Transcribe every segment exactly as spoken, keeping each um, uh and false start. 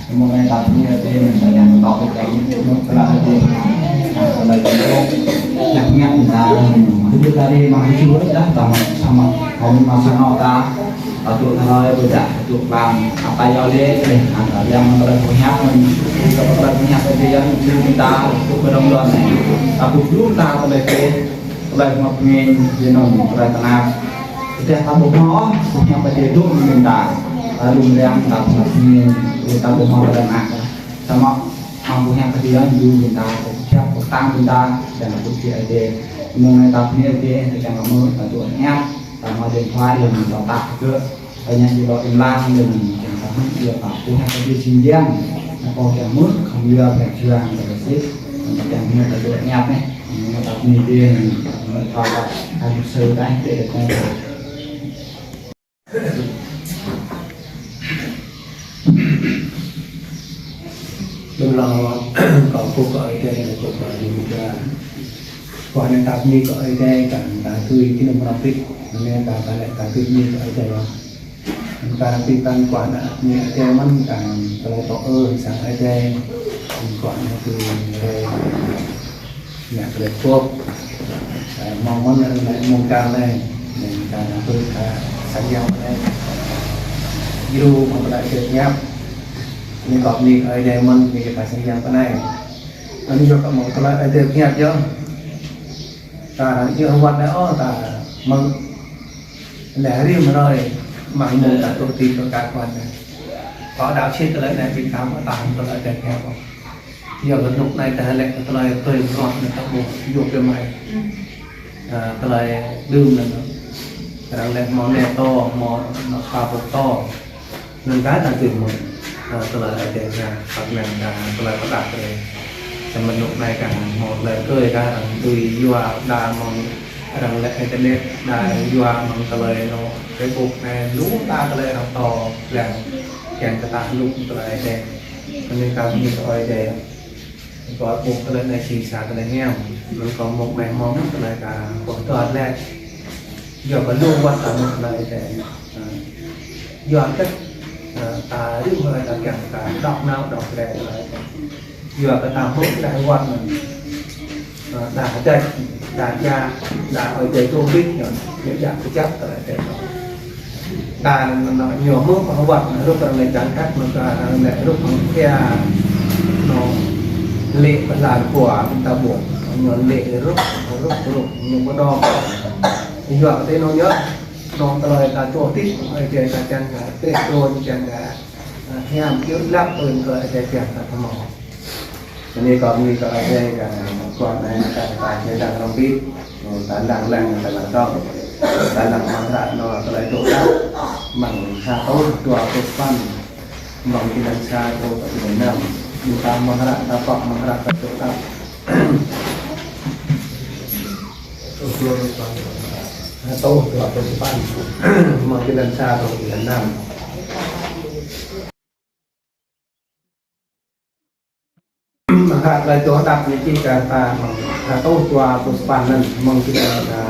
Mơ̆ng anai ta pơmĭn tui anŭn, ta kiăng tŏk tui anŭn, mơ̆ng tơlơi tui anŭn, tơlơi tui anŭn, ñu ngă ta, tui tui ta rai mă hơjăn dah, ta mă, ta mă, hơmâo mă sang anŏ ta, ta tui tơlơi pơjăk, tui pơblang, apa yua lĕ, lĕ, ta kiăng tơlơi pơhiăp mơ̆n, tơlơi pơhiăp tui anŭn, tui ta, tui pơdơ̆ng đon anai, ta tui ta tơlơi tui, tơlơi mă pơmĭn, tui anŭn, tơlơi tơnap. Tơdah ta ƀu hmâo ôh, ƀu hmâo pơjeh dŏ mơ̆ng ta. Ta rŭng răng ta ƀu hmâo pơmĭn, ta ƀu hmâo pơđar anăk. Samơ̆ hmâo ƀu hmâo pơjeh dŏ mơ̆ng ta, ta kơjăp, ta tăng mơ̆ng ta, dan ta ƀu pơjeh Ơi Adai. Mơ̆ng anai ta pơmĭn Ơi Adai, ta kiăng kơ mơ̆, ta dŏ ñăp, ta mă điện thoại, lĕ mơ̆ng ta tăk kơ, ta ñăp jơlŏ im lăng, lĕ mơ̆ng kiăng ta hmâo, yua ta ƀu hmâo pơjeh jing jang. Ta kiăng mơ̆, khŏm yua pơjeh jang, ta kơsĭ, ta kiăng mơ̆ ta dŏ ñăp anai. Mơ̆ng anai ta pơmĭn Ơi Adai, mơ̆ng ta tăk, ta kơsĭ, ta dŏ ñăp. Đơ̆ng lăng kâo kơkuh kơ Ơi Adai, kơkuh kơ Ơi Adai. Kâo anai ta bơni kơ Ơi Adai, kar ta dưi kơ anŏ mơnuih pĭt, anai ta, ta lĕ ta dưi bơni kơ Ơi Adai. Kar pĭt kar kâo anai bơni Ơi Adai mơ̆n, kar tơlơi tŏ ư sang Ơi Adai, kâo anai dưi rai. Ngă tơlơi pơpŭ. Ơ, mơ̆ng mơ̆n anai, mơ̆ng kar anai. Anai kar anai tui kar sang yang anai. Djru mơ̆ng tơlơi tui ñăp. Anai kâo bơni Ơi Adai mơ̆n, bơni kar sang yang anai. Anai yua kơ mơ̆ng tơlơi Ơi Adai ñăp yơh. Ta arăng iâu wơ̆t anai ôh, ta mơ̆ng anai rĭm hrơi, mơ̆ng mơ̆ng ta tui tui kơ kar kâo anai. Kâo đaŏ sĭt tơlơi anai ƀing ta mơ̆ ta hăng tơlơi Ơi Adai ñăp ôh. Yua kơ rơnŭk anai ta lĕ kơ tơlơi tui rơnŭk anai ta ƀuh yua kơ mơ̆. Ơ, tơlơi đưm anŭn. Arăng lĕ hmâo net to, hmâo net Facebook to. Anŭn kar ta dưi mơ̆, ơ, tơlơi Ơi Adai ñăp, pơk anŭn kar tơlơi pơđar tơlơi. Samơ̆ rơnŭk anai kar hmâo tơlơi kơi kar arăng dưi yua đa mơ̆ng arăng lĕ internet, đa arăng yua mơ̆ng tơlơi anŭn Facebook anai, lu ta tơlơi arăng to, lĕ kiăng kơ ta hluh tơlơi Ơi Adai. Anŭn kar bơni kơ Ơi Adai. Kâo ƀuh tơlơi anai jing sa tơlơi hiam. Anŭn kâo mơ̆ng anai hmâo mơ̆n tơlơi kar kâo tơlơi lĕ. Yua kơ lu wơ̆t ta mơ̆ng tơlơi Ơi Adai. Ơ. Yua kơ, ơ, ta rĭm hrơi ta kiăng ta đaŏ nao đaŏ tơlơi Ơi Adai. Yua kơ ta mơ̆ng tơlơi wơ̆t anŭn. Ơ, đa hơdai, đa djă, đa Ơi Adai tơlơi ƀĭt anŭn. Yua djă kơjăp tơlơi Ơi Adai. Đa anŭn, anŭn, ñu mơ̆ pơwăt, hrup arăng lĕ čang khăt, mơ̆ kơ arăng lĕ hrup mơ̆ng kia, anŭn, lĕ pơhla kua, ta ƀuh, ñu lĕ hrup, hrup, hrup, ñu pơđŏng. Yua kơ tui anŭn yơh, anŭn tơlơi ta čô tĭt, Ơi Adai ta čang kơ, tĕ trôn čang kơ, hiam, yua lăp ơi, tơlơi Ơi Adai čang kơ ta hmâo. Anai kâo bơni kơ Ơi Adai kar kâo anai kar ta čơdang rơmbit, ta lăng lăng ta lăng dŏ, ta lăng mơ̆ng hră anŭn tơlơi tŏ tap, mơ̆ng sa rơtuh dua pluh sapăn, mơ̆ng črăn sa truh kơ črăn năm, ta mơ̆ng hră ta pŏk mơ̆ng hră ta tŏ tap. Sa rơtuh dua pluh sapăn, mơ̆ng črăn sa truh črăn năm. Mơ̆ng hră tơlơi tŏ tap ñu čih kar ta mơ̆ng sa rơtuh dua pluh sapăn anŭn, mơ̆ng črăn, ơ,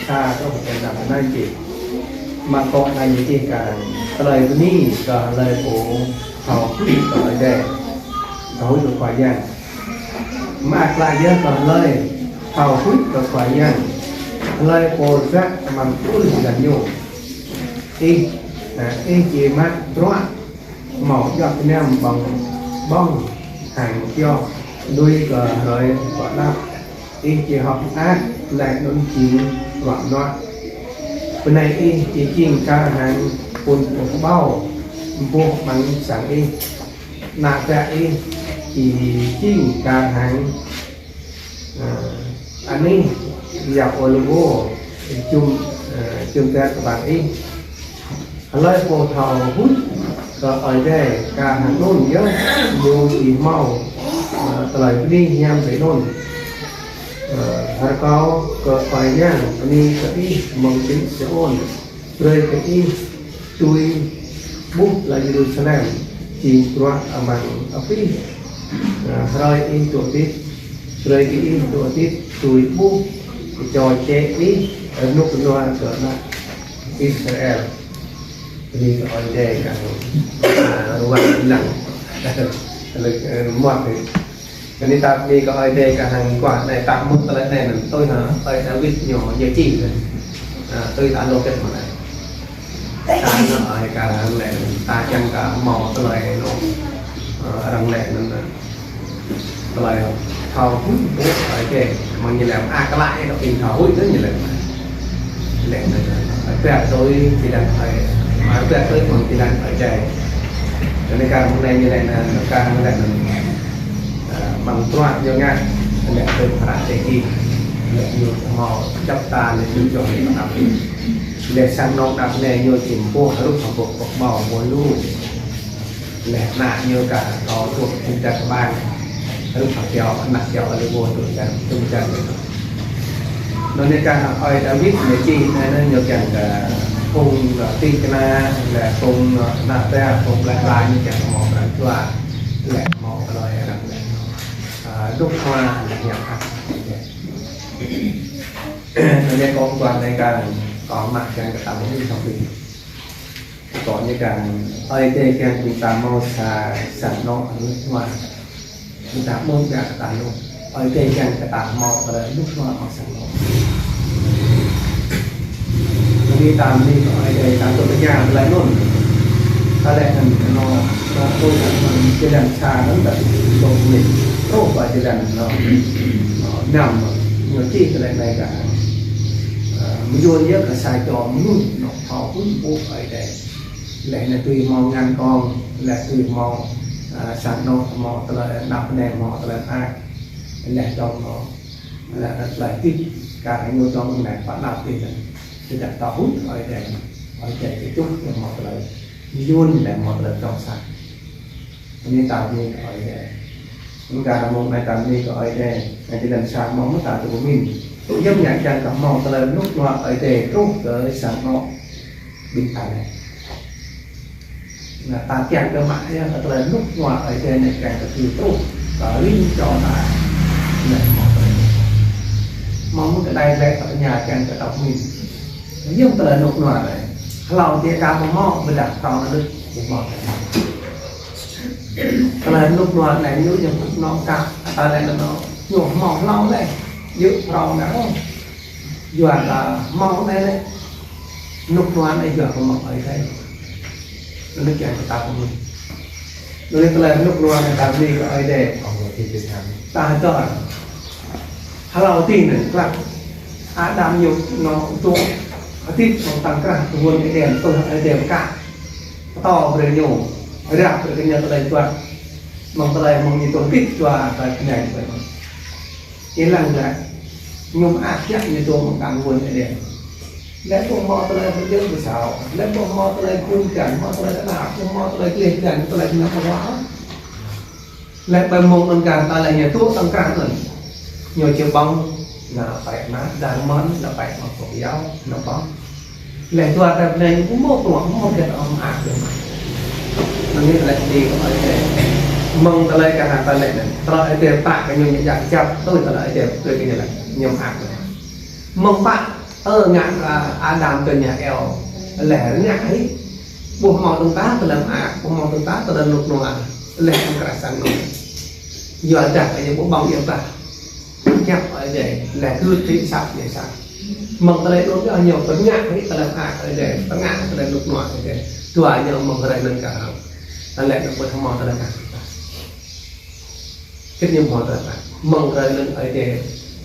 sa truh črăn năm anŭn čih. Mơ̆ng kŏ anai ñu čih kar tơlơi bơni kơ hlơi pô thâo huĭ kơ Ơi Adai, thâo huĭ kơ Khua Yang. Mơak klă yơh kơ hlơi thâo huĭ kơ Khua Yang, hlơi pô rơbat amăng tơlơi jơlan ñu. Ih, ơ, ih či mă bruă hmâo djŏp gơnam ƀơ̆ng ƀơ̆ng hăng pioh lui kơ hrơi kơ anăp. Ih či hơ̆k mơak laih anŭn jing ruă mơnuă. Bơnai ih či jing kar hăng phŭn kơƀâo ƀuh amăng sang ih. Ană bă ih či jing kar hăng Ơ, anih, yap ôliwơ, jum, ơ, jum dar kơƀang ih. Hlơi pô thâo huĭ kơ Ơi Adai kar hăng anŭn yơh, ñu či hmâo, ơ, tơlơi bơni hiam tui anŭn. Ơ, rơkâo kơ Khua Yang bơni kơ ih mơ̆ng čư̆ Siôn. Brơi kơ ih dưi ƀuh tơlơi Yêrusalem jing bruă amăng abih, ơ, hrơi ih dŏ hơdip. Brơi kơ ih dŏ hơdip dưi ƀuh kơčô čĕ ih, rơnŭk rơnua kơ ană Israel. Bơni kơ Ơi Adai kar, ơ, ruah lăng. Lĕ, ơ, muat đi. Kơ anai ta ƀuh kơ Ơi Adai kah hăng kua anai ta mŭt tơlơi anai anŭn tui hă, ơi Dawid ñu, ñu čih anŭn. Ơ, tui ta lŏk kĕt mơ̆n anai. Ta anŭn ơi kah hăng lĕ, ta čang kơ hmâo tơlơi anŭn. Ơ, arăng lĕ anŭn, ơ, tơlơi thâo huĭ ƀô̆ Ơi Adai. Mơ̆ng ñu lĕ, a, klă ñu kơ ƀing thâo huĭ tơ ñu lĕ. Lĕ anŭn, ơ, ƀiă tui jơlan Ơi, ơ, ƀiă tui mơ̆ng jơlan Ơi Adai. Anŭn kah mơ̆ng anai ñu lĕ anŭn, kah mơ̆ng anai anŭn. Ơ, mơ̆ng bruă ñu ngă, lĕ tui phara tê ki. Lĕ ñu hmâo djŏp ta, lĕ ñu čŏng lĕ anăp. Lĕ sang anŏ anăp anai ñu či ƀuh hrup hăng ƀuh pơkơƀâo ƀuh lu. Lĕ ană ñu kah kâo tŭ tŭm čar kơƀang. Hrup hăng kiaŏ, ană kiaŏ lĕ ƀuh tŭm čar, tŭm čar lĕ. Anŭn anai kah Ơi Dawid ñu čih anai, anŭn ñu kiăng kơ phung, ơ, tih kơna, lĕ phung, ơ, ană bă, phung ƀlĕ ƀlai ñu kiăng hmâo pran jua, lĕ hmâo tơlơi arăng lĕ, ơ, dŏ hmua lĕ hiam khăn. Anŭn anai kâo ƀuăn anai kah kâo mă kiăng kơ ta ƀuh anai thâo ƀuh. Kâo ñu kiăng, Ơi Adai kiăng ƀing ta hmâo sa sang anŏ dŏ hmua. Ƀing ta ƀuh ƀiă kơ ta anŭn. Ơi Adai kiăng kơ ta hmâo tơlơi dŏ hmua hmâo sang anŏ. Anai ta mĭn kơ Ơi Adai ta tŭ tơña tơlơi anŭn. Ta lĕ anŭn kơ anŏ, anŏ tui anŭn jơlan sa anŭn ta tŭ mĭn. Truh pơ jơlan anŭn, anŭn năm, ñu čih tơlơi anai kah. Ơ, mơyun yơh kơ sa čô mơnuih anŏ thâo huĭ ƀô̆ Ơi Adai. Lĕ anai tui hmâo ngăn kông, lĕ tui hmâo, ơ, sang anŏ hmâo tơlơi anăp anai hmâo tơlơi mơak. Lĕ dŏng hmâo, lĕ tơlơi tih, kah ñu dŏng lĕ pơ anăp tih lĕ. Tơdah thâo huĭ Ơi Adai, Ơi Adai kơčŭh lĕ hmâo tơlơi mơyun lĕ hmâo tơlơi dŏng sat. Anai ta bơni kơ Ơi Adai. Anŭn kah mơ̆ng anai ta bơni kơ Ơi Adai. Anai jơlan sa mơ̆ng ta tŭ mĭn. Tŭ yơh ñu kiăng kơ hmâo tơlơi dŏ hmua Ơi Adai truh kơ sang anŏ ƀing ta anai. Anŭn ta kiăng kơ mă yơh kơ tơlơi dŏ hmua Ơi Adai anai kiăng kơ tui truh kơ rĭm čô ta. Anai hmâo tơlơi. Mơ̆ng mơ̆ng kơ anai lĕ ta tơña kiăng kơ ta mĭn. Yơh tơlơi dŏ hmua anai. Hlâo dih kah ƀu hmâo, ƀôdah thâo anŭn ƀu hmâo. Tơlơi dŏ hmua anai ñu yơh dŏ hmua kah, ta lĕ anŭn, ñu hmâo hlâo lĕ, yua phrâo anŭn. Yua ta hmâo anai lĕ, dŏ hmua anai yua kơ hmâo Ơi Adai. Anŭn kiăng kơ ta pơmĭn. Anŭn tơlơi dŏ hmua anai ta bơni kơ Ơi Adai. Ta čŏ. Hlâo dih anŭn klă. Adam ñu anŭn tŭ hơdip amăng tŏng krah kơwưn Êđen, tui Ơi Adai pơkă. Pơtô brơi ñu, ră brơi kơ ñu tơlơi juăt. Mơ̆ng tơlơi mơ̆ng ñu tŭ hơdip jua kơ tơngan brơi mơ̆n. Ih lăng lĕ, ñu mơak kiăng ñu tŭ mơ̆ng tŏng kơwưn Êđen. Lĕ ƀu hmâo tơlơi pơjing pơsao, lĕ ƀu hmâo tơlơi gun kiăng, hmâo tơlơi tơnap, ƀu hmâo tơlơi gleh kiăng, tơlơi ñu pơruă. Lĕ ƀơi mông anŭn kah ta lĕ ñu tŭ tŏng krah anŭn. Ñu či ƀơ̆ng, ană pĕ ană, dar mơ̆n, ană pĕ mă pơk yâo, ană ƀơ̆ng. Lĕ dua ta bơnai ñu ƀu hmâo tơlơi, ƀu hmâo hơget ôh mơak dơ̆ng. Anŭn yơh tơlơi bơni kơ Ơi Adai. Mơ̆ng tơlơi kah ta lĕ anŭn. Tơlơi Ơi Adai pơtă kơ ñu ñu jak jăp, tui tơlơi Ơi Adai tui kơ ñu lĕ, ñu mơak lĕ. Mơ̆ng pă, ơ, ngă, a, Adam tui ñu Êwa. Lĕ rơngiă hĭ. Ƀu hmâo tơ̆ng ta tơlơi mơak, ƀu hmâo tơ̆ng ta tơlơi dŏ hmua. Lĕ tŏng krah sang anŭn. Yua dah kơ ñu ƀu ƀơ̆ng yua dah. Kiăng Ơi Adai, lĕ gưt hĭ sat ñu sat. Mơ̆ng tơlơi dŏ yơh ñu pơngă hĭ tơlơi mơak Ơi Adai, pơngă tơlơi dŏ hmua Ơi Adai. Dua ñu mơ̆ng hrơi anŭn kah hăng. Tơlơi anŭn ƀu hmâo tơlơi mơak. Kơ ñu hmâo tơlơi mơak. Mơ̆ng hrơi anŭn Ơi Adai.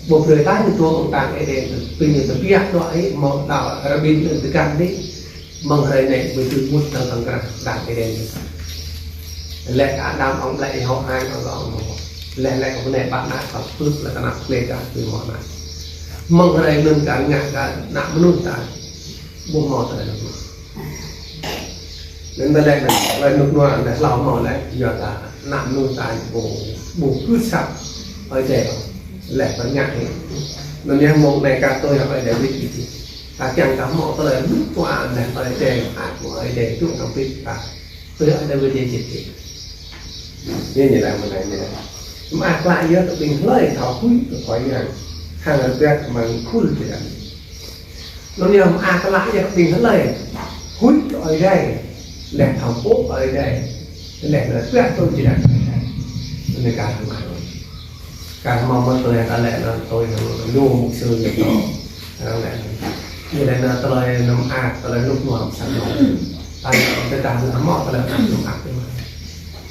Ƀu brơi ta ñu tŭ mơ̆ng tŏng Êđen anŭn. Tui ñu tơbiă dŏ hĭ hmâo đaŏ rơbin anŭn tơgăn hĭ. Mơ̆ng hrơi anai ƀu dưi mŭt tŏng tŏng krah tŏng Êđen anŭn. Lĕ Adam ŏng lĕ hŏ hăng ŏng ŏng hŏ. Lĕ lĕ kơ bơnai ƀă ană kơ pưk lĕ tơnap klê kah tui hmâo ană. Mơ̆ng hrơi anŭn kah ngă kơ ană mơnuih ta. Ƀu hmâo tơlơi dŏ hmua. Anŭn tơlơi anŭn, tơlơi dŏ hmua anŭn hlâo hmâo lĕ, yua ta ană mơnuih ta ƀu, ƀu gưt sat Ơi Adai ôh. Lĕ pơngă hĭ. Anŭn yơh mông anai kah tui hăng Ơi Adai wĭt wĭt. Ta kiăng kơ hmâo tơlơi dŏ hmua anŭn Ơi Adai, ăt mơ̆ng Ơi Adai dŏ hăng ƀing ta. Tui Ơi Adai wĭt wĭt wĭt. Yơh ñu lăng mơ̆ng anai ñu lăng. Mơak klă yơh kơ ƀing hlơi thâo huĭ kơ Khua Yang. Hăng rơbat amăng khul jơlan. Anŭn yơh mơak klă yơh kơ ƀing hlơi huĭ kơ Ơi Adai, lĕ thâo pơpŭ Ơi Adai, Lĕ anŭn pioh tui či đa. Anai kar hmâo. Kar hmâo mơ̆n tui anŭn lĕ anŭn tui anŭn lu mục sư ñu tui. Anŭn lĕ. Ñu lĕ anŭn tơlơi mơak, tơlơi rơnŭk rơnua sang anô̆. Tơdah hmâo tơlơi mơak, rơnŭk rơnua.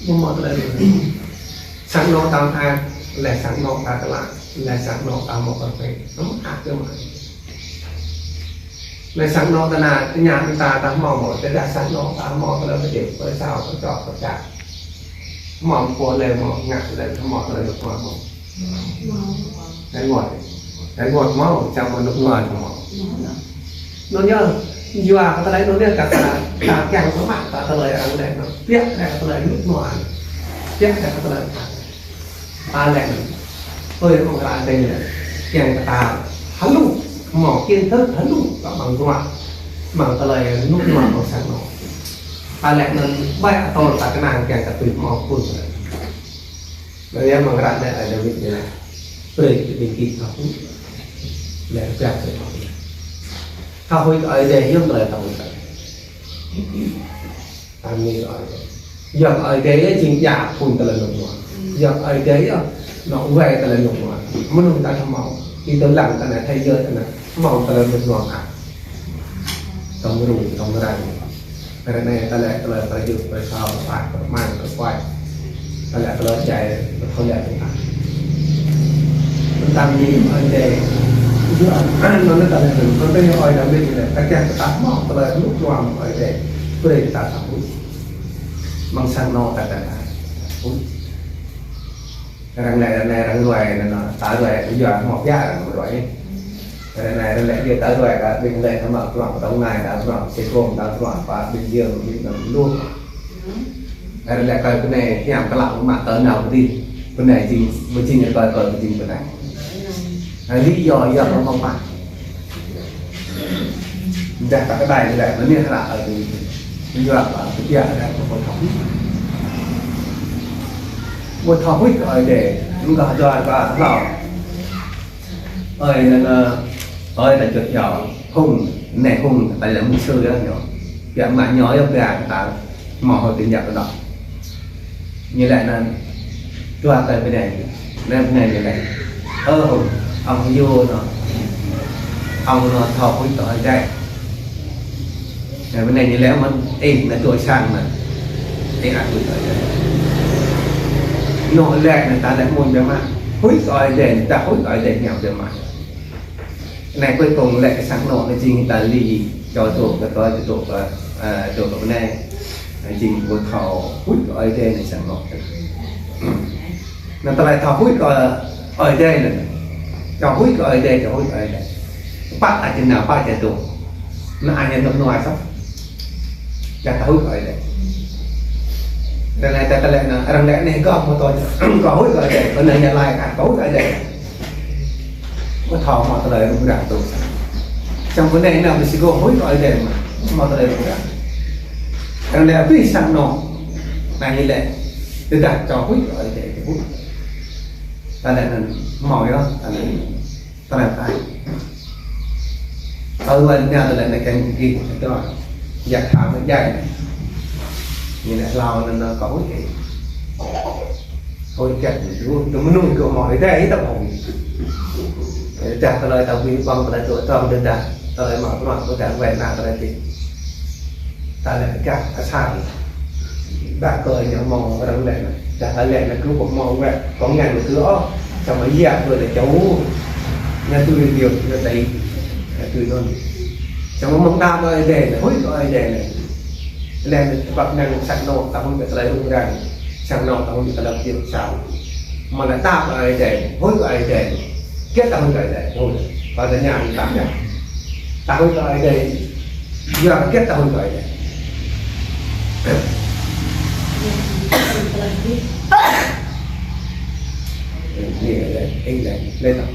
Hmâo tơlơi rơnŭk rơnua. Sang anô̆ ta mơak, lĕ sang anô̆ ta klă, lĕ sang anô̆ ta hmâo kơpĕ. Rơnŭk rơnua. Lĕ sang anô̆ ta nao, tơña ta, ta hmâo mơ̆, tơdah sang anô̆ ta hmâo tơlơi pơdjai, pơsao, pơčŏk, pơčah. Hmâo pô lĕ hmâo, ngă lĕ hmâo tơlơi rơnŭk rơnua hmâo. Rơngot. Rơngot hmâo, čang mơ̆ rơnŭk rơnua hmâo. Anŭn yơh, yua kơ tơlơi anŭn yơh kơ ta, ta kiăng kơ mă, ta tơlơi arăng lĕ anŭn. Pioh lĕ kơ tơlơi rơnŭk rơnua. Pioh lĕ kơ tơlơi ta lĕ anŭn. Ơi, mơ̆ng ră anai lĕ, kiăng kơ ta hluh, hmâo kiến thức hluh, kơ mơ̆ng bruă, mơ̆ng tơlơi rơnŭk rơnua mơ̆ng sang anô̆. Ta lĕ anŭn ƀai atol ta kơnang kiăng kơ tui hmâo phŭn lĕ. Anŭn yơh mơ̆ng ră anai Ơi Dawid ñu laĭ. Brơi kơ ƀing gih thâo huĭ. Lĕ pioh brơi thâo huĭ. Thâo huĭ kơ Ơi Adai, yua tơlơi thâo huĭ kơ Ơi Adai. Amen, Ơi Adai. Yua Ơi Adai yơh jing djă phŭn tơlơi rơnŭk rơnua. Yua Ơi Adai yơh, anŏ wai tơlơi rơnŭk rơnua. Mơnuih ta thâo hmâo. Ih tơlơi lăng ta anai, thế giới ta anai. Hmâo tơlơi rơnŭk rơnua ta. Tơm rŭng, tơm răng. Ră anai ta lĕ tơlơi pơyơr, pơsao, pơpă, pơmang, pơkuai. Ta lĕ tơlơi djai, pơthâo djai tơngan. Tơngan ni Ơi Adai. Yua anŭn ta lĕ, anŭn ta yua Ơi Dawid lĕ, ta kiăng kơ ta hmâo tơlơi rơnŭk rơnua mơ̆ng Ơi Adai. Brơi kơ ta thâo huĭ. Mơ̆ng sang anô̆ ta kiăng kơ ta huĭ. Arăng lĕ, arăng lĕ, arăng ruai, anŭn, anŭn, ta ruai, yua hmâo biă arăng ruai. Arăng lĕ, arăng lĕ, yua ta ruai, kơ ƀing lĕ, hmâo bruă, kơ tơngan, kơ bruă, sê kôm, kơ bruă, pă, Bình Dương, ƀing anŭn lu. Arăng lĕ, kơ bơnai, hiam, kơ lăng, mă, tơ nao, bơdih. Bơnai jing, bơjing, kơ, kơ, bơjing, bơnai. Arăng lĕ, yua, yua, kơ hmâo pă. Dah ta kơdai lĕ, mơnuih hră Ơi Adai. Yua kơ kơtiă lĕ, kơ pơthâo huĭ. Pơthâo huĭ kơ Ơi Adai, mơ̆ng kơ dua kơ hlâo. Ơi anŭn, ơi ta čut yua, hung, anai hung, ta lĕ mục sư yơh ñu. Biă mă ñu yơh biă ta, hmâo hơi tin nhắn kơ ñu. Ñu laĭ anŭn, dua tơlơi bơnai. Anŭn bơnai ñu laĭ. Ơ hung, ŏng yua anŭn. Ŏng anŭn thâo huĭ kơ Ơi Adai. Anŭn bơnai ñu laĭ mơ̆n, ih anŭn tui sang anŭn. Ih ăt huĭ kơ Ơi Adai. Anŭn laĭ anŭn ta laĭ mơ̆n biă mă. Huĭ kơ Ơi Adai, ta huĭ kơ Ơi Adai ñu biă mă. Anai cuối cùng lĕ kơ sang anô̆ anai jing ta lĕ, čô tŭ kơ tui, čô tŭ kơ, ơ, čô tŭ kơ bơnai. Anai jing pơthâo huĭ kơ Ơi Adai anai sang anô̆. Anŭn tơlơi thâo huĭ kơ Ơi Adai anai. Thâo huĭ kơ Ơi Adai, thâo huĭ kơ Ơi Adai. Pă ta či nao, pă či tŭ. Anŭn anai anŭn nua soh. Čang ta huĭ kơ Ơi Adai. Arăng lĕ ta, ta lĕ anŭn, arăng lĕ anai kơ hmâo tui, kơ huĭ kơ Ơi Adai, kơ anai ñu laĭ kơ huĭ kơ Ơi Adai. Pơthâo hmâo tơlơi rŭng răng tui. Čang bơnai anŭn ƀu sĭt kơ huĭ kơ Ơi Adai mơ̆n, hmâo tơlơi rŭng răng. Arăng lĕ abih sang anô̆, anai ñu laĭ, tơdah čô huĭ kơ Ơi Adai, huĭ. Ta lĕ anŭn hmâo yơh, ta lĕ. Tơlơi pơai. Tơlơi anai tơlơi anai kiăng gih, tơlơi. Yua thâo mơ̆ djai. Ñu laĭ hlâo anŭn, anŭn kơ huĭ. Huĭ kiăng gih, tui mơnuih gih hmâo Ơi Adai, ih ta huĭ. Dah tơlơi ta huĭ ƀơ̆ng tơlơi tŭ tơ̆ng, dah tơlơi mă bruă, dah wai anŭn tơlơi tih. Ta lĕ gah asar. Dah kơ ñu hmâo arăng lĕ. Dah ta lĕ anŭn kơ hmâo wĕ. Kông ngăn anŭn kơ ôh. Samơ̆ yua kơ lĕ čô. Ñu tui điều, ñu tui. Ñu tui anŭn. Samơ̆ mơ̆ng ta kơ Ơi Adai anai, huĭ kơ Ơi Adai anai. Lĕ anŭn tơpă năng sang anô̆ ta huĭ kơ tơlơi rŭng răng. Sang anô̆ ta huĭ kơ tơlơi pơjing sang. Mơ̆ lĕ ta kơ Ơi Adai, huĭ kơ Ơi Adai. Kiăng ta huĭ kơ Ơi Adai, huĭ. Pơtơña ta kiăng. Ta huĭ kơ Ơi Adai. Yua kiăng ta huĭ kơ Ơi Adai. Anai, anai, anai, anai.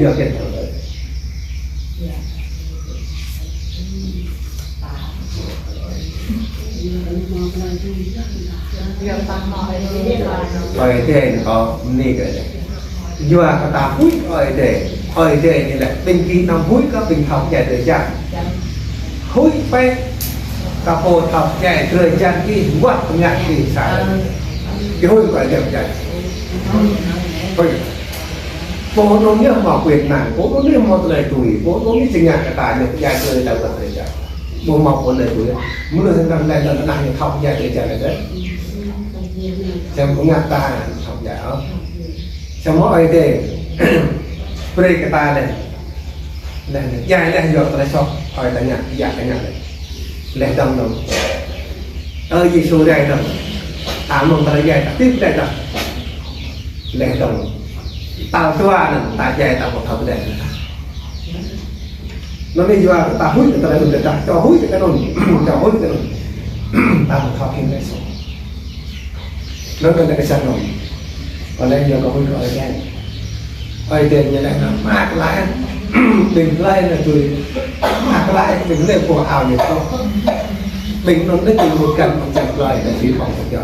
Yua kiăng ta huĭ kơ Ơi Adai. Ơi Adai anŭn kơ anai kơ Ơi Adai. Yua kơ ta huĭ kơ Ơi Adai. Ơi Adai anai lĕ ƀing gih anăm huĭ kơ ƀing thâo pơdjai tơlơi jăk. Huĭ pĕ. Kơ pô thâo pơdjai drơi jăn ih, wơ̆t pơngăt ih sa. Ih huĭ kơ Ơi Adai pơdjai. Huĭ. Pô anŭn yơh hmâo quyền năng, pô anŭn yơh hmâo tơlơi tui, pô anŭn yơh čơngă kơ ta ñu pơdjai drơi ta wơ̆t drơi jăn. Ƀu hmâo pô tơlơi tui. Mơnuih anŭn laĭ anŭn anah ñu thâo pơdjai drơi jăn anŭn. Čang pơngăt ta thâo pơdjai ôh. Samơ̆ Ơi Adai brơi kơ ta lĕ. Lĕ, lĕ, djai lĕ yua tơlơi soh, ơi ta ngă, djai ta ngă lĕ. Lĕ dơ̆ng dơ̆ng. Ơ Yêsu djai dơ̆ng. Ta mơ̆ng tơlơi djai ta tip djai dơ̆ng. Lĕ dơ̆ng. Ta dua anŭn, ta djai ta ƀu thâo djai. Anŭn yơh yua ta huĭ kơ tơlơi anŭn, ta čô huĭ kơ anŭn, čô huĭ kơ anŭn. Ta ƀu thâo kơ lĕ soh. Anŭn kơ lĕ kơ sang anŭn. Kơ lĕ yua kơ huĭ kơ Ơi Adai. Ơi Adai ñu lĕ anŭn mă tơlơi. Ƀing tơlơi anŭn tui. Mă tơlơi ƀing lĕ pô ao ñu tŏ. Ƀing anŭn lĕ ƀing ƀu kăn ƀu čang tơlơi anŭn ƀing ƀong ƀong jơ̆.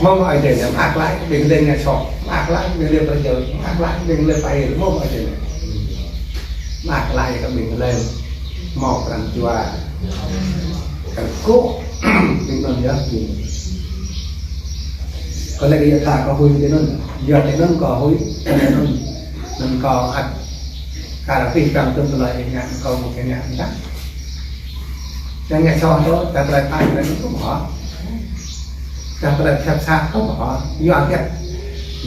Mơ̆ng Ơi Adai ñu mă tơlơi ƀing lĕ ngă soh. Mă tơlơi ƀing lĕ pơjơ̆. Mă tơlơi ƀing lĕ pơhil. Mơ̆ng Ơi Adai ñu mă tơlơi kơ ƀing lĕ hmâo pran jua. Kơ kô̆ ƀing anŭn yơh ƀing. Kơ lĕ yua ta kơ huĭ tui anŭn. Yua tui anŭn kơ huĭ, tui anŭn. Anŭn kơ ăt. Kar abih bang tơlơi ngă kơ mơ̆ng kơ ngă dah. Čang ngă soh tŏ, ta tơlơi tơnap tơlơi anŭn tŏ hă. Čang tơlơi pơhiăp sat tŏ hă. Yua hơget.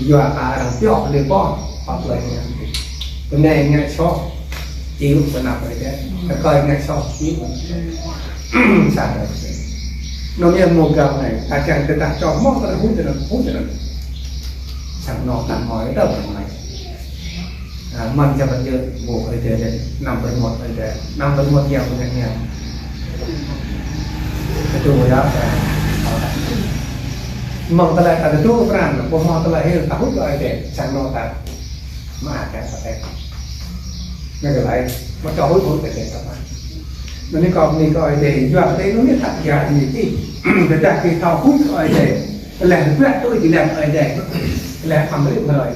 Yua kơ arăng pioh lĕ pô, pioh tơlơi ngă. Bơnai ngă soh, chịu pơnap Ơi Adai. Tơkơi ngă soh, chịu pơnap. Sat Ơi Adai. Anŭn yơh mơ̆ng gao anai, ta čang tơdah čô hmâo tơlơi huĭ tui anŭn, huĭ tui anŭn. Sang anŏ ta hmâo yơh tơlơi anai. À, mơ̆n čang pơjơ̆, ƀu Ơi Adai lĕ, năm pơmŏt Ơi Adai, năm pơmŏt yang pơmŏt yang. Tơdu yơh, à, mơ̆ng tơlơi ta tơdu pran, ƀu hmâo tơlơi hil, ta huĭ kơ Ơi Adai, sang anŏ ta. Mă kơ ta tĕ. Anai kơ lĕ, mă čô huĭ kơ Ơi Adai ta mă. Anŭn anai kơ, anai kơ Ơi Adai, yua kơ tơlơi anŭn anai ta djai anai tih. Tơdah kơ thâo huĭ kơ Ơi Adai, lĕ rơbat tui tơlơi Ơi Adai, lĕ amrit mơrơi.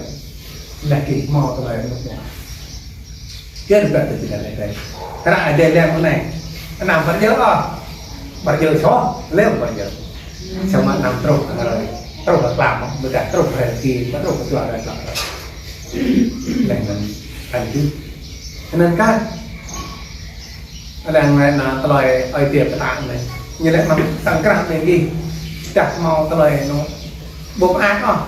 Lĕ kơ hmâo tơlơi anŭn. Kơ rơbat tui tơlơi Ơi Adai. Hră Ơi Adai lĕ mơ̆ng anai. Anăm pơjơ̆ ôh. Pơjơ̆ soh, lĕ pơjơ̆. Samơ̆ anăm truh kơ hrơi. Truh kơ tlam, ƀôdah truh kơ hrơi ki, truh kơ dua hrơi tlam. Lĕ anŭn, anŭn tih. Anŭn kah. Anŭn anai anŭn tơlơi Ơi Adai pơtă anai. Ñu lĕ mơ̆ng tơ̆ng krah anai gih. Dah hmâo tơlơi anŭn. Ƀu pơak ôh.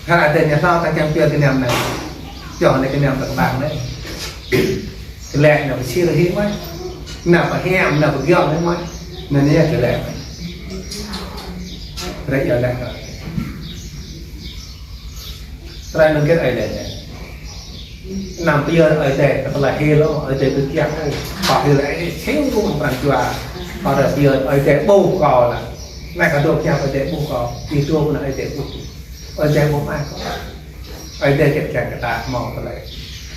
Hră Ơi Adai ñu hlâo ta kiăng pioh gơnam anai. Pioh anai gơnam tơ̆ng ƀang anai. Kơ lĕ anŭn pơsir hĭ mơ̆n. Anŭn pơhiam, anŭn pơgiŏng hĭ mơ̆n. Anŭn anai kơ lĕ. Rĕ yơh lĕ. Tơlơi anŭn hơget Ơi Adai lĕ. Anăm pơyơr Ơi Adai, kơ tơlơi hil ôh, Ơi Adai kơ kiăng ôh. Kơ hil Ơi Adai, siu rŭng pran jua. Kơ tơlơi pơyơr Ơi Adai ƀuh kơ lĕ. Anai kơ dŏ kiăng Ơi Adai ƀuh kơ. Ih dŏ anŭn Ơi Adai ƀuh. Ơi Adai ƀuh mă kơ. Ơi Adai kiăng kơ ta hmâo tơlơi.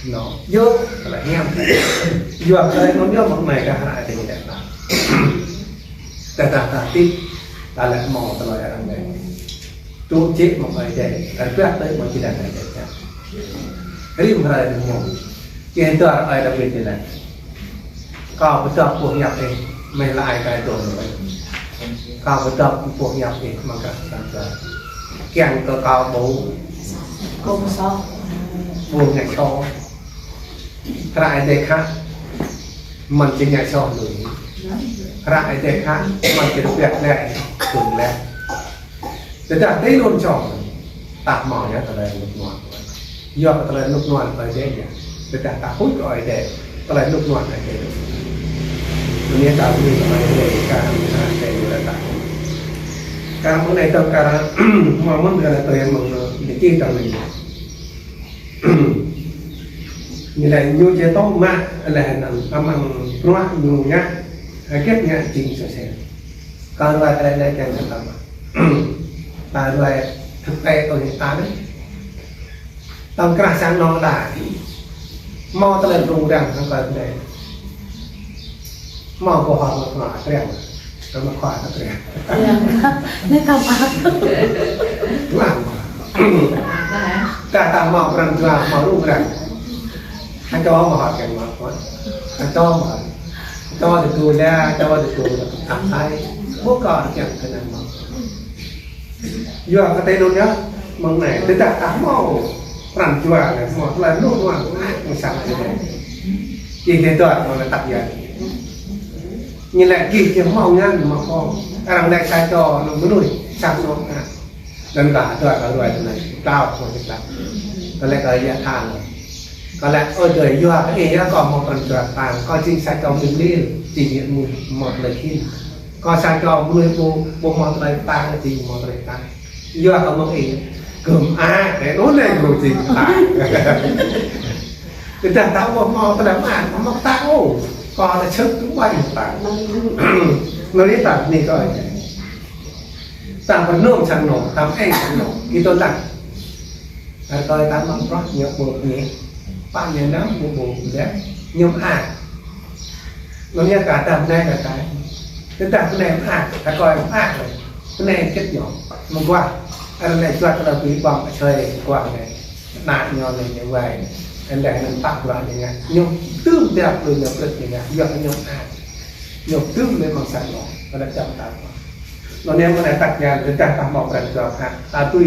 Anŭn, yơh, tơlơi hiam. Yua tơlơi anŭn yơh mơ̆ng anai kơ hră Ơi Adai lĕ ta. Tơdah ta tip, ta lĕ hmâo tơlơi arăng lĕ. Tŭ jĕ mơ̆ng Ơi Adai, arăng pioh tui mơ̆ng jơlan Ơi Adai. Rĭm hrơi rĭm mông. Kơ tơlơi Ơi Adai pioh tui anai. Kâo pơdŏp boh hiăp ih, mơ̆ lăi kơ ai dŏ anŭn. Kâo pơdŏp boh hiăp ih, mơ̆ng kơ sang tơ. Kiăng kơ kâo ƀu, ƀu soh. Ƀu ngă soh. Hră Ơi Adai khă, mơ̆n či ngă soh lui. Hră Ơi Adai khă, mơ̆n či rơbat lĕ, tŭ lĕ. Tơdah tui anŭn čŏng, ta hmâo yơh tơlơi rơnŭk rơnua. Yua kơ tơlơi rơnŭk rơnua Ơi Adai yơh. Tơdah ta huĭ kơ Ơi Adai, tơlơi rơnŭk rơnua Ơi Adai. Anai ta huĭ kơ Ơi Adai, kơ Ơi Adai ñu lĕ ta. Kar mơ̆ng anai tơ̆ng kar, mơ̆ng mơ̆n kar tui mơ̆ng anai, ñu čih tơ̆ng anai. Ñu lĕ ñu či tŏ mă, lĕ anŭn, amăng bruă ñu ngă, hơget ngă jing sơsel. Kơ ruai tơlơi anai kiăng kơ ta mă. Ta ruai thực tế tui ta anai. Tơ̆ng krah sang anŏ ta. Hmâo tơlơi rŭng răng hăng kơ anai. Hmâo boh hơr mă khua triăng. Mă khua triăng. Triăng. Anai ta mă. Lăng. Kơ ta hmâo pran jua hmâo rŭng răng. Hăng čô mă hơr kiăng mă khua. Hăng čô mă hơr. Čô tơgŭ lĕ, čô tơgŭ lĕ, ta thâo. Ƀu kơ kiăng kơ anŭn mơ̆n. Yua kơ tơlơi anŭn yơh, mơ̆ng anai, tơdah ta hmâo pran jua anai, hmâo tơlơi lu nuang, mơ̆ng sang anai. Či tơdah mơ̆ng anai tăk yua. Ñu lĕ gih či hmâo ngăn mă kơ. Arăng lĕ sa čô anŭn mơnuih, sa čô anŭn. Anŭn kơ tơlơi kơ ruai tơlơi. Kâo hmâo tơlơi. Kâo lĕ kơ yua tha. Kâo lĕ, ơ adơi, yua kơ ih yơh kâo hmâo pran jua tang. Kâo jing sa čô mơnuih mlil, jing ñu mơnuih hmâo tơlơi khĭn. Kâo sa čô mơnuih ƀu, ƀu hmâo tơlơi tang, jing hmâo tơlơi tang. Yua kơ mơ̆ng ih. Gơ̆m a, kơ anŭn anai gơ̆m jing tang. Tơdah ta ƀu hmâo tơlơi mơak, hmâo tang ôh. Kâo lĕ čơk tŭ ƀai tang. Anŭn yơh ta ni kơ. Ta pơnơ̆ng sang anŭn, ta mơ̆ng sang anŭn. Kito lăng. Rơkơi ta mă bruă ñu ƀu ngă. Pă ñu năm ƀu ƀu lĕ. Ñu mơak. Anŭn yơh kơ ta mơnai kơ ta. Tơdah mơnai mơak, rơkơi mơak. Mơnai kĭt ñu. Mơguah. Arăng lĕ juăt tơlơi ƀing ƀơ̆ng asơi mơguah anai. Ană ñu anai ñu wai. Anai anŭn pă bruă ñu ngă. Ñu tŭm biă lu ñu plĕt ñu ngă. Yua ñu mơak. Ñu tŭm lĕ mơ̆ng sang anŭn. Kơ lĕ čăm ta. Anŭn yơh mơ̆ng anai tăk yua, tơdah ta hmâo pran jua phat, ta tui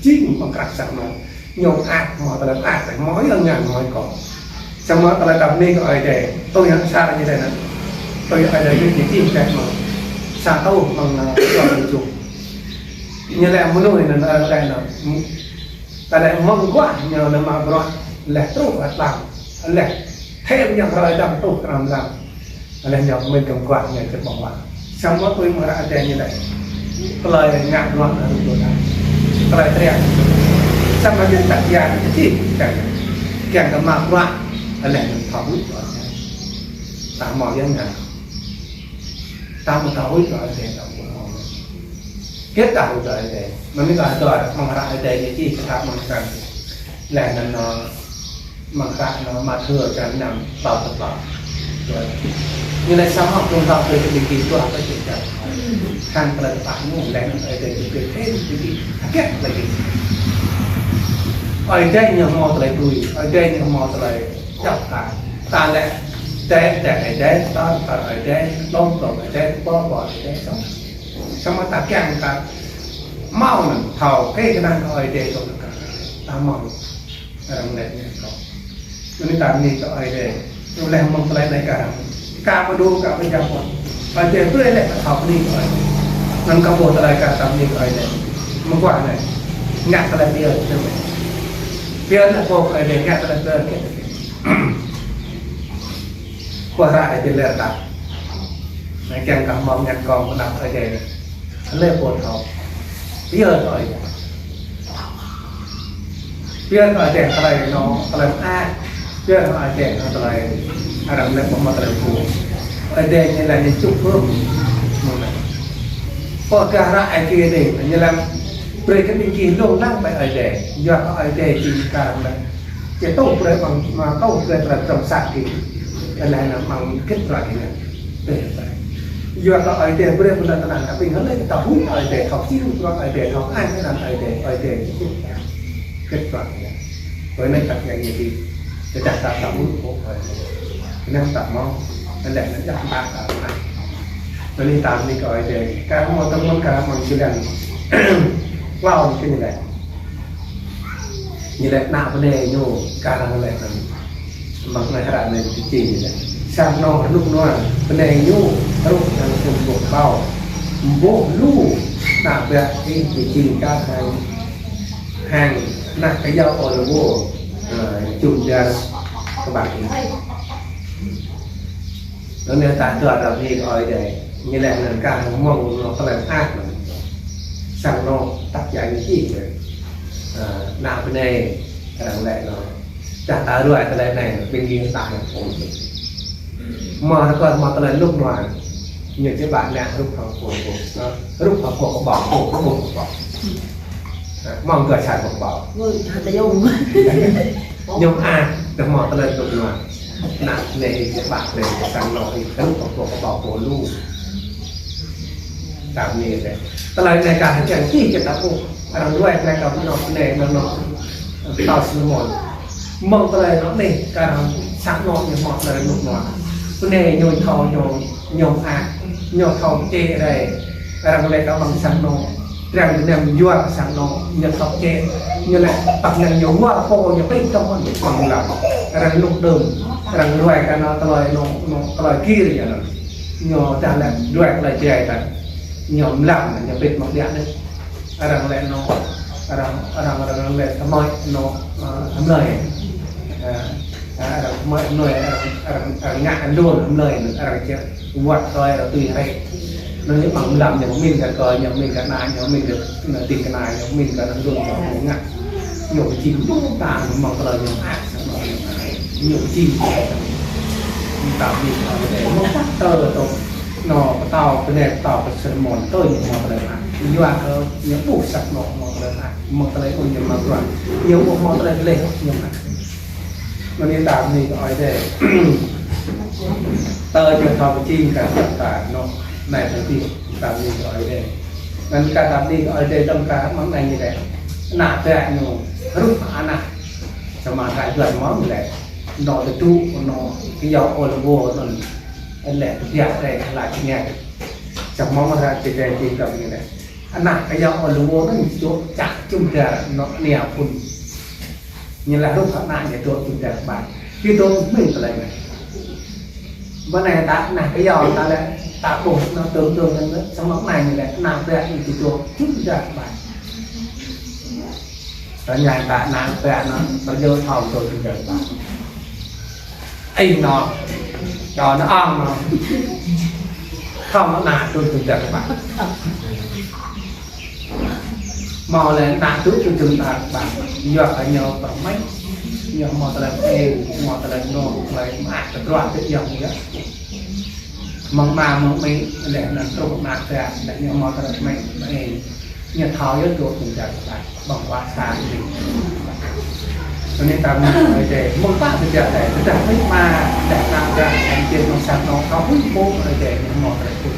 jing mơ̆ng krah sang anŭn. Ñu mơak, hmâo tơlơi mơak, hmâo yua ngăn hmâo kơ. Samơ̆ tơlơi ta bơni kơ Ơi Adai, tui hăng sa ñu anai. Tui Ơi Adai ñu jing jing mơ̆ng. Sa tơlơi mơ̆ng, ơ, jua mơ̆ng jua. Ñu lĕ mơnuih anŭn, ơ, lĕ anŭn. Ta lĕ mơguah ñu anŭn mă bruă, lĕ truh ăt lăng, lĕ thêm ñu hrơi dăm truh kram lăng. Lĕ ñu mĭn kơ mơguah ñu či ƀơ̆ng wă. Samơ̆ tui mơ̆ng hră Adai ñu lĕ. Tơlơi ngă bruă anŭn tui ta. Tơlơi triang. Samơ̆ ñu tăk yua ñu či, kiăng kơ mă bruă, lĕ ñu thâo huĭ bruă. Ta hmâo yua ngă. Ta mă thâo huĭ bruă Adai ta ƀu hmâo. Kơ ta huĭ bruă Adai. Mơ̆ng anai ta dŏ mơ̆ng hră Adai ñu či kơ ta mơ̆ng sang. Lĕ anŭn, ơ, mơ̆ng hră anŭn Mathiơ črăn năm, tlâo pluh tlâo. Ñu lĕ samơ̆ ƀing ta tui kơ ƀing gih tuah kơ či čang. Hăng tơlơi tơpă ñu lĕ anŭn Ơi Adai či brơi thêm ƀing gih. Hơget lagi. Ơi Adai ñu hmâo tơlơi tui, Ơi Adai ñu hmâo tơlơi djŏp ta. Ta lĕ, Adai, Adai, Adai, ta, ta, Adai, lom, lom, Adai, ƀơ, ƀơ, Adai, samơ̆. Samơ̆ ta kiăng ta hmâo anŭn, thâo kơ kơnang kơ Ơi Adai tui ta. Ta hmâo. Arăng lĕ ñu kơ. Anŭn ta bơni kơ Ơi Adai. Ñu lĕ mơ̆ng tơlơi anai kơ arăng. Kơ pơđu, kơ pơjăp. Ơi Adai brơi lĕ ta thâo bơni kơ Ơi Adai. Anŭn kơ ƀuh tơlơi kơ ta bơni kơ Ơi Adai. Mơguah anai. Ngă tơlơi pioh, tơlơi. Pioh anŭn kơ Ơi Adai, ngă tơlơi pioh. Kơ hră Ơi Adai lĕ ta. Anai kiăng kơ hmâo ngăn kông pơnăp Ơi Adai. Lĕ pô thâo. Pioh tui. Pioh tui Ơi Adai tơlơi anŭn, tơlơi mơak. Pioh tui Ơi Adai tơlơi arăng lĕ ƀu hmâo tơlơi pô. Ơi Adai ñu lĕ ñu čuh pơm. Mơ̆ng anai. Pô kơ hră Ơi Adai anai, ñu lĕ brơi kơ ƀing gih lông lăng ƀơi Ơi Adai. Yua kơ Ơi Adai jing kar lĕ. Či tŭ brơi ƀơ̆ng, mă tŭ brơi tơlơi trŏm sat kơ. Lĕ anŭn mơ̆ng git brơi kơ ñu. Yua kơ Ơi Adai brơi pơnăn tơnăn, ta ƀing hơlơi ta huĭ Ơi Adai, thâo či lu bruă Ơi Adai, thâo ai tơnăn Ơi Adai, Ơi Adai. Git bruă kơ ñu. Ƀơi anai ta kiăng ñu či. Tơdah ta thâo huĭ pô Ơi Adai. Kơnang ta hmâo, anŭn lĕ anŭn djăp ta ta. Anŭn ta bơni kơ Ơi Adai. Kar hmâo tơmŭn kar hmâo jơlan. Klâo kơ ñu lĕ. Ñu lĕ ană bơnai ñu kar lĕ anŭn. Mơ̆ng anai hră anai či čih ñu lĕ. Sang anŭn rơnŭk nuang bơnai ñu rŭ hăng sum ƀôh kâo. Ƀôh lu ană biă ih či čih kar hăng, hăng ană kơyâo ôliwơ. Ơ, čum dar kơƀah ih. Anŭn yơh ta dŏ ta bơni kơ Ơi Adai. Ñu lĕ anŭn kar hmâo mơ̆ng anŭn tơlơi mơak anŭn. Sang anŭn tăk yua ñu čih. Ơ, ană bơnai arăng lĕ anŭn. Čah ta ruai tơlơi anai, ƀing gih ta hăng phôn. Mă rơkơi mă tơlơi rơnŭk nuang. Ñu či ƀă ană rŭ hăng phôn phôn. Ơ, rŭ hăng phôn kơƀah, phôn kơƀah. Ơ, mơ̆ng gah čar kơƀah. Ơ, čar ta yong. Ñu mơak, tơdah hmâo tơlơi rơnŭk nuang. Ană anai či ƀă brơi kơ sang anŭn, rŭ hăng phôn kơƀah phôn lu. Ta bơni kơ Ơi Adai. Tơlơi anai kar hăng kiăng čih kơ ta ƀuh. Arăng ruai tơlơi kơ anŭn anai anŭn anŭn. Pơtao Salômôn. Mơ̆ng tơlơi anŭn anai kar hăng sang anŭn ñu hmâo tơlơi rơnŭk nuang. Anai ñu thâo ñu, ñu mơak, ñu thâo čê rai. Arăng lĕ kơ ƀăng sang anŏ, arăng gơnam yua kơ sang anŏ, ñu thâo čê. Ñu lĕ păk năng ñu wă pô ñu pĭt tŏng ƀăng lăm. Arăng lŭk đơm, arăng ruai kơ anŏ tơlơi anŏ, anŏ tơlơi gir ñu anŭn. Ñu dah lĕ ruai tơlơi jai tah. Ñu mlam ñu pĭt mơ̆ng biă anai. Arăng lĕ anŏ, arăng, arăng, arăng lĕ tơmơi anŏ, ơ, hmlơi. Ơ, ơ, arăng tơmơi hmlơi, arăng, arăng, arăng ngă anŭn hmlơi, arăng čĕ wăt tơi arăng tui hrĕ. Anŭn ñu ƀăng mlam ñu mĭn kơ kơ, ñu mĭn kơ ană, ñu mĭn kơ, anŭn ding kơ ană, ñu mĭn kơ anŭn anŭn ñu ngă. Ñu pơjing ƀu ta mơ̆ng tơlơi ñu ăt, ñu pơjing. Ñu ta ƀing ta mơ̆ng tơ tơ. Anŏ pơtao, pơnĕ pơtao, pơsơmon, tơ ñu mơ̆ng tơlơi ăt. Yua kơ ñu ƀuh sat anŏ mơ̆ng tơlơi ăt. Mơ̆ng tơlơi ôh ñu mă bruă. Ñu ƀuh mơ̆ng tơlơi gleh ñu mă. Anŭn ñu ta ƀing ta ơi adơi. Tơ ñu thâo pơjing kơ ta anŏ. Anai tơ ƀing ta ƀing ta ơi adơi. Anŭn kơ ta ƀing ta ơi adơi tơm kơ mơ̆ng anai ñu lĕ. Ană ƀă ñu rup ană. Samơ̆ ta juăt mơ̆ng lĕ. Anŏ tơdu, anŏ kơyâo ôl wô anŭn. Lĕ tơbiă rai kơ lăi tơngan. Čang mơ̆ng ră čơdai či găm ñu lĕ. Ană kơyâo ôl wô anŭn čuh čah jum dar anŏ ania phŭn. Ñu lĕ rup ană ñu dŏ jum dar ƀai. Či dŏ mĭn tơlơi anai. Bơ anai ta ană kơyâo ta lĕ ta ƀuh anŏ tơm tơm anŭn lĕ. Samơ̆ anai ñu lĕ ană ƀă ñu či dŏ jum dar ƀai. Tơña ta ană ƀă anŭn, pơjô thâo tui tui dơ̆ng ƀă. Ih anŏ, čô anŏ ong anŏ. Thâo ană tui tui dơ̆ng ƀă. Hmâo lĕ ană tui tui dơ̆ng ƀă. Yua kơ ñu pơmĭn, ñu hmâo tơlơi eng, hmâo tơlơi anŏ, tơlơi mơak tơdruă tơ yơh yơh. Mơ̆ng ama mơ̆ng amĭ lĕ anŭn truh ană ƀă, lĕ ñu hmâo tơlơi amĭ, amĭ. Ñu thâo yơh dŏ tui dơ̆ng ƀă, ƀơ̆ng huă sa amĭ. Anŭn ñu ta ƀing ta ơi adơi, mơ̆ng pă tơbiă adơi, tơdah amĭ ama, lĕ ană ƀă, anŭn či mơ̆ng sang anŏ, thâo huĭ pô ơi adơi, ñu hmâo tơlơi huĭ.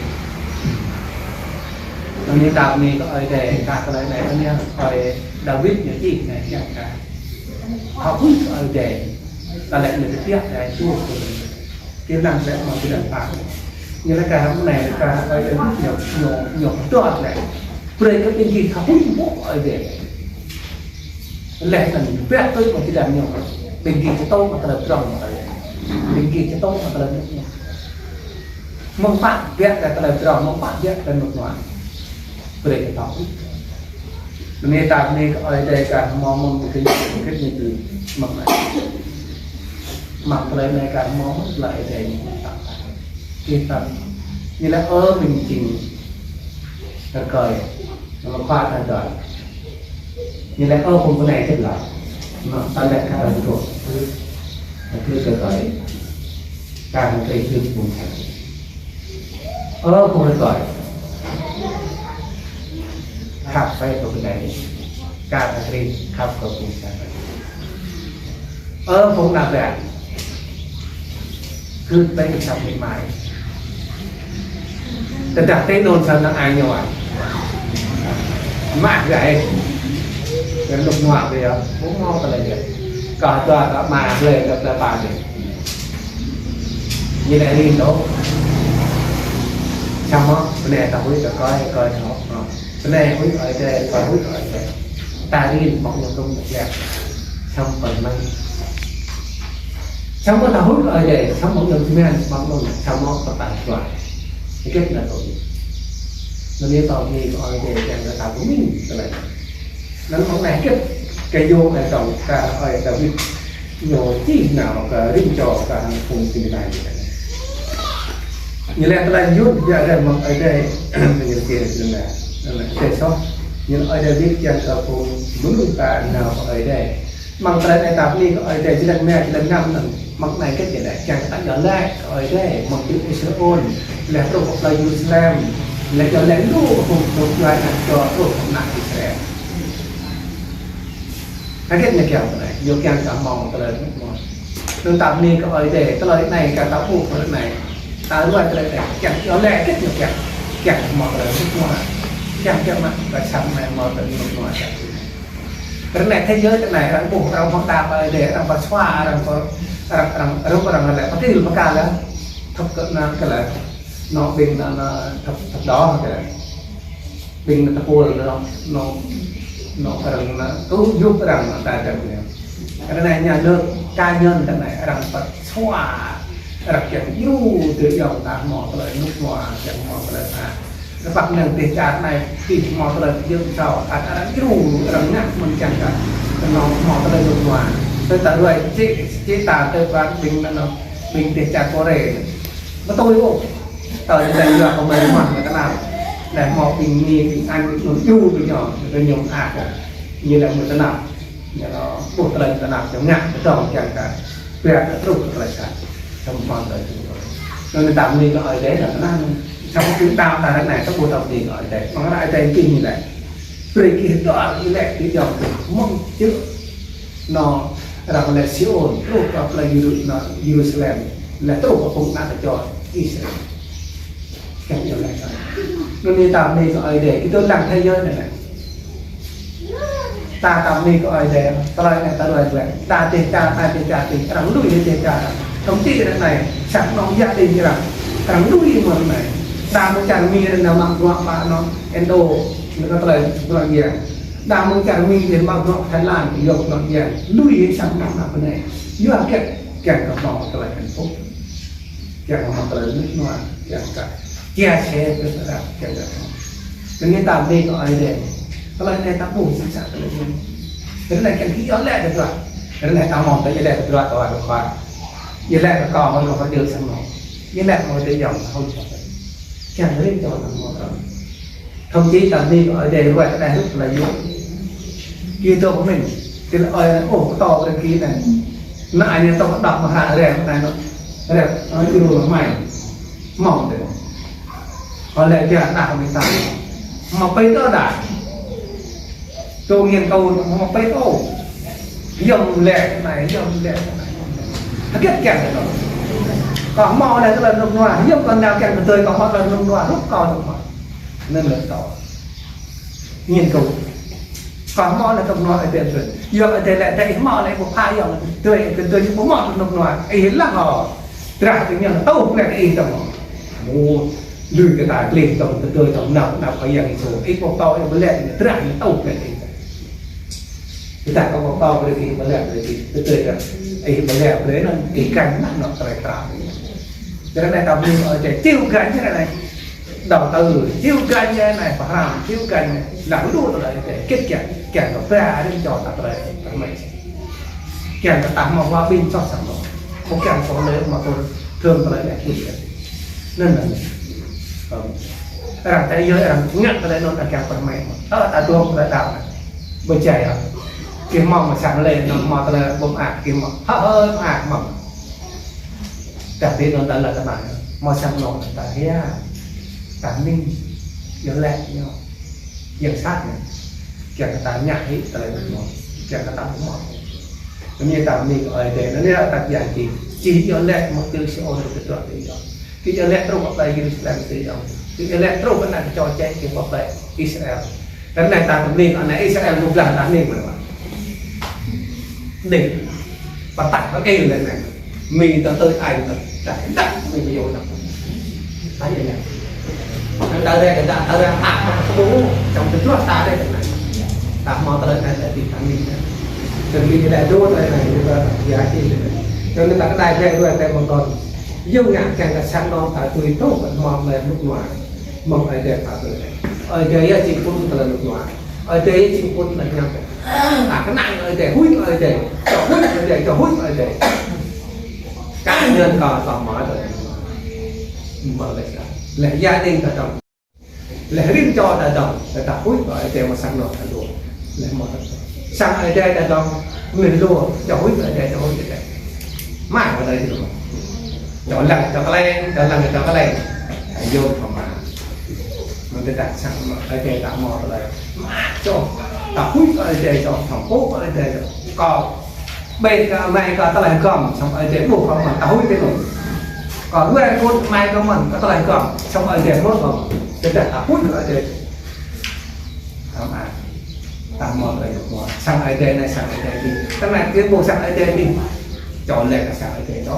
Anŭn ñu ta ƀing ta ơi adơi, kơ tơlơi anai, anŭn ñu ơi Dawid ñu čih anai, kiăng kơ. Thâo huĭ ơi adơi, ta lĕ ñu tơbiă adơi, čuh. Kơ anŭn lĕ mơ̆ng kơ anŭn pă. Ñu lĕ kơ hăng anai lĕ kơ ơi adơi ñu, ñu, ñu pơtô lĕ. Brơi kơ ƀing gih thâo huĭ pô ơi adơi. Lĕ anŭn ƀiă tui mơ̆ng kơ anŭn ñu. Ƀing gih čơtô mă tơlơi pơdrŏng mă tơlơi. Ƀing gih čơtô mă tơlơi mơnŭ ñu. Mơ̆ng pă ƀiă kơ tơlơi pơdrŏng, mơ̆ng pă ƀiă kơ mơnŭ ñu. Brơi kơ thâo. Anai ta anai kơ ơi adơi kơ hmâo mơ̆n kơ ñu kơ ñu tui mơ̆ng anai. Mơ̆ng tơlơi anai kơ hmâo mơ̆n tơlơi ơi adơi ñu tui ta. Kơ ta. Ñu lĕ ơ ƀing jing rơkơi. Ñu lĕ khua ta dơ̆ng. Ñu lĕ ơ phung kơnai tơlơi. Mơ̆ng ta lĕ kơ ta dơ̆ng. Ta tui rơkơi. Kơ ta tui phung kơnai. Ơ phung rơkơi, khăp pơ phung kơnai, kar ta krĭng khăp kơ phung sang. Ơ phung ană ƀă, gưt pơ kơ sang amĭ ama. Tơdah tơ anŭn sang ană ai ñu ai. Mă gah ai. Kơ anŭn mă gah ai. Phung mơ̆ tơlơi gah. Kơ dua kơ mă lĕ kơ tơlơi pă gah. Ñu lĕ rin đôč. Samơ̆, bơnai ta huĭ kơ rơkơi, rơkơi thâo. Bơnai huĭ ơi adơi, rơkơi huĭ ơi adơi. Ta rin mơ̆ng ñu tŭm ñu lĕ. Samơ̆ pơmĭn. Samơ̆ ta huĭ ơi adơi, samơ̆ ñu tơmĕn, samơ̆ ñu, samơ̆ pơtă čuă. Hơget anŭn tui. Anŭn ñu tui ñu kơ ơi adơi, yang ta pơmĭn, tơlơi. Anŭn mơ̆ng anai hơget kơ yua anai tong kơ ơi Dawid ñu čih nao kơ rĭm čô kơ hăng phung ƀing ta anai. Ñu lĕ tơlơi yua ƀiă rai mơ̆ng ơi adơi, ñu čih rai tơlơi. Anŭn lĕ tơlơi soh. Ñu ơi Dawid kiăng kơ phung mơnuih ta nao kơ ơi adơi. Mơ̆ng tơlơi anai ta bơni kơ ơi adơi, jơlan mơ̆, jơlan ngăm anŭn. Mơ̆ng anai hơget ñu lĕ, kiăng kơ ta iâu laĭ kơ ơi adơi, mơ̆ng ƀing Israel, lĕ truh kơ plơi Yêrusalem, lĕ iâu laĭ lu kơ phung dŏ juai ană čô truh kơ ană Israel. Hơget ñu kiăng tơlơi, ñu kiăng kơ hmâo tơlơi mơnuih mơnuih. Anŭn ta bơni kơ ơi adơi, tơlơi anai kơ ta ƀuh tơlơi anai. Ta ruai tơlơi anai, kiăng iâu laĭ hơget ñu kiăng, kiăng hmâo tơlơi mơnuih mơnuih. Kiăng kiăng mă, kơ sang anai hmâo tơlơi mơnuih mơnuih. Ră anai thế giới tơ anai, arăng ƀuh, arăng pơđar ơi adơi, arăng pơsua, arăng pơ, arăng, arăng, arăng, arăng lĕ pơtil pơkal lĕ. Thâo kơ anai kơ lĕ, anŏ ƀing anai, anai thâo, thâo đŏ kơ lĕ. Ƀing anai tơpul anai, anŏ, anŏ arăng anai, tŭ yŭp arăng anai ta čang anai. Kơ anai nhà nước cá nhân kơ anai arăng pơsua, arăng kiăng djru tơ yŏng ta hmâo tơlơi rơnŭk rơnua, kiăng hmâo tơlơi ta. Kơ păk năng dêh čar anai, tih hmâo tơlơi pơjing thâo, ăt arăng djru, arăng ngă mơ̆n kiăng kơ, kơ anŏ hmâo tơlơi rơnŭk rơnua. Tơ ta ruai čih, čih ta tơ pran ƀing anai, ƀing dêh čar Kôrê. Mơ̆ tui ôh. Tơl anai yua kơ mơi mă mơi tơnap. Anai hmâo ƀing Mi, ƀing Anh, ƀing Trung, ƀing ñu, ƀing ñu mơak. Ñu lĕ mơi tơnap. Ñu lĕ ƀuh tơlơi tơnap, ñu ngă, ñu dŏng kiăng kơ. Biă kơ truh kơ tơlơi sat. Samơ̆ hmâo tơlơi sat. Anŭn ta bơni kơ Ơi Adai, ta tơnap. Samơ̆ ƀing ta, ta ră anai, ta ƀuh ta bơni kơ Ơi Adai. Mơ̆ng ră Ơi Adai ƀing ñu lĕ. Brơi gih dŏ, gih lĕ, gih dŏ. Mơ̆ng čư̆. Anŭn arăng lĕ Siôn, truh kơ plei Yêru-, anŭn Yêrusalem, lĕ truh kơ phung ană tơčô Israel. Kiăng ñu lĕ kơ. Anŭn anai ta bơni kơ Ơi Adai, kơ tơlơi lăng thế giới anai lĕ. Ta, ta bơni kơ Ơi Adai, tơlơi anai ta đuaĭ lĕ. Ta dêh čar, ta dêh čar, ta arăng lui dêh čar. Thậm chí anai, sat anŭn yă dêh čar. Arăng lui mơ̆n anai. Ta mơ̆ng čar Mi anai mă bruă pơ anŭn Indo, anai kơ tơlơi bruă biă. Đa mơ̆ng čar Mi dêh mă bruă Thái Lan, yua bruă biă. Lui hĭ sang mơnuih ană bơnai. Yua hơget? Kiăng kơ hmâo tơlơi hạnh phúc. Kiăng kơ hmâo tơlơi rơnŭk rơnua, kiăng kơ chia sẻ kơ tơlơi, kiăng kơ hmâo. Anŭn anai ta bơni kơ Ơi Adai. Tơlơi anai ta ƀuh sĭt sat tơlơi anai. Tơlơi anai kiăng kơ iâu laĭ kơ bruă. Tơlơi anai ta hmâo tơlơi iâu laĭ kơ bruă kơ wa kơ khua. Iâu laĭ kơ kâo hmâo kơ pơjing sang anŭn. Iâu laĭ kơ hmâo tơlơi yŏng hmâo. Kiăng rĭm čô ta hmâo tơlơi. Thậm chí ta bơni kơ Ơi Adai ruai kơ đah rŭt la yua. Kơ tơlơi pơmĭn, kơ lĕ ơi anai, ôh, pơtô brơi kơ anai. Anai ñu tŏ đăp mơ̆ hră rĕ anai anŭn. Rĕ, anŭn djru lĕ hmai. Hmâo tơlơi. Kơ lĕ biă đah kơ mĭn ta. Hmâo pơtô đah. Tơl ngiên kơ hmâo pơtô. Yôm lĕ anai, yôm lĕ anai. Hơget kiăng kơ anŭn. Kâo hmâo lĕ tơlơi rơnŭk rơnua, yôm kâo nao kiăng kơ tui kâo hmâo tơlơi rơnŭk rơnua, hrup kâo rơnŭk rơnua. Anŭn lĕ tơlơi. Ngiên kơ. Kâo hmâo lĕ rơnŭk rơnua Ơi Adai tui. Yua Ơi Adai lĕ, Ơi Adai hmâo lĕ ƀu pha yôm, tui, tui, tui, ƀu hmâo rơnŭk rơnua. Ih lăng hŏ. Drah tui ñu tŭ lĕ ih tơ̆ng hŏ. Mơ̆, lui kơ ta gleh tơ̆ng, tơdơi tơ̆ng, nao, nao kơ Yang Yêsu. Ih ƀu tŭ, ih ƀu lĕ, drah ñu tŭ lĕ ih. Kơ ta kơ ƀu tŭ brơi ih, ƀu lĕ brơi ih, tơdơi tơ̆ng. Ih ƀu lĕ brơi anŭn, ih găn mă anŏ tơlơi krao. Tơlơi anai ta bơni Ơi Adai, čiu găn ñu anai. Đầu tư, čiu găn ñu anai, pơhrăm, čiu găn ñu. Lăng lu tơlơi Ơi Adai, kĭt kiăng, kiăng kơ ba rĭm čô ta tơlơi, tơlơi mơ̆n. Kiăng kơ ta hmâo hòa bình soh sang anŏ. Ƀu kiăng kơ lĕ mă tơl thương tơlơi lĕ kĭt kiăng. Anŭn anai. Ơ. Arăng ta yơh, arăng ngă tơlơi anŭn ta kiăng pơmĕ. Ơ, ta dŏ tơlơi đaŏ. Ƀu djai ôh. Kơ hmâo mơ̆ sang lĕ, anŭn hmâo tơlơi ƀu mơak, kơ hmâo. Hă, hă, mơak hmâo. Tơdah anŭn ta lăi tơnap. Hmâo sang anŭn ta hia. Ta ning. Yua lĕ ñu. Yang sat ñu. Kiăng kơ ta ngă hĭ tơlơi ƀu hmâo. Kiăng kơ ta ƀu hmâo. Anŭn ñu ta bơni kơ Ơi Adai. Anŭn ñu ta kiăng kơ. Či yua lĕ mơ̆ tơl Siôn tơdruă tui yơh. Kơ yua lĕ truh kơ plei Yêrusalem tui yơh. Kơ yua lĕ truh kơ ană tơčô čĕ kơ plei Israel. Tơl anai ta bơni kơ ană Israel mơ̆ blah ta ning mơ̆n. Ning. Pơtă pơkil lĕ anai. Mi tơ tơi ai tơ. Dah, dah, mi ƀu yua dah. Ai yua dah. Anŭn ta rĕ, ta, ta rĕ, ah, ta ƀu, čang tơdruă ta rĕ anai. Ta hmâo tơlơi anai, ta ti ta ning. Tơl mi ta dŏ tơlơi anai, ta, ta, ya, ti. Tơl ta kơ đai rĕ, rĕ, rĕ mơ̆ng tơl. Yua ngă kiăng kơ sang anŏ ta tui tŭ kơ hmâo tơlơi rơnŭk rơnua. Mơ̆ng Ơi Adai ta tui. Ơi Adai yơh či pŭn tơlơi rơnŭk rơnua. Ơi Adai či pŭn lĕ ñăm. Ta kơnang Ơi Adai, huĭ Ơi Adai. Čŏ huĭ Ơi Adai, čŏ huĭ Ơi Adai. Cá nhân kâo tơm mă tơlơi. Mă lĕ sa. Lĕ gia đình ta tơm. Lĕ rĭm čô ta tơm. Lĕ ta huĭ Ơi Adai mă sang anŏ ta dŏ. Lĕ mă ta dŏ. Sang Ơi Adai ta tơm. Mơ̆ lu, čŏ huĭ Ơi Adai, čŏ huĭ Ơi Adai. Mă mă ta dŏ. Čŏ lăng, čŏ kơleng, čŏ lăng, čŏ kơleng. Yôm pơmă. Mơ̆ng tơdah sang Ơi Adai ta hmâo tơlơi. Mă čŏ. Ta huĭ kơ Ơi Adai čŏ, thâo pô kơ Ơi Adai čŏ. Kâo. Ƀing kơ amai kơ tơlơi hơgŏm, sang Ơi Adai ƀuh kơ mơ̆n, ta huĭ tui anŭn. Kâo ruai kơ amai kơ mơ̆n, kơ tơlơi hơgŏm, sang Ơi Adai ƀuh kơ mơ̆n. Tơdah ta huĭ kơ Ơi Adai. Thâo mă. Ta hmâo tơlơi hơgŏm. Sang Ơi Adai anai, sang Ơi Adai adih. Tơl anai kơ ƀuh sang Ơi Adai adih. Čŏ lĕ kơ sang Ơi Adai čŏ.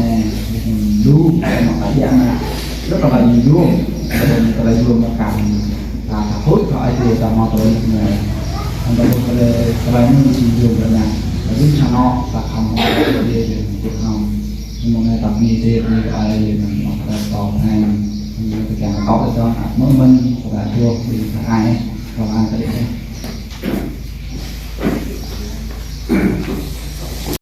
anai, lu, anai, ta ƀiă anai. Lu tơlơi yôm, tơlơi yôm mơ̆ kar. Ta, ta hŭt kơ Ơi Adai ta hmâo tơlơi anai. Anŭn ta hŭt tơlơi, tơlơi anŭn či yôm tơlơi anai. Ta yôm sa anŏ, ta khŏm hmâo tơlơi Ơi Adai yôm, yôm khŏm. Mơ̆ng anai ta bơni Ơi Adai, bơni kơ Ơi Adai yôm, mơ̆ ta tơlơi tơlơi anai. Anŭn ta kiăng kâo tơlơi anŭn, mơ̆ mơ̆n, ta tơlơi truh, bơni kơ Ơi Adai. Tơlơi anai ta ƀiă.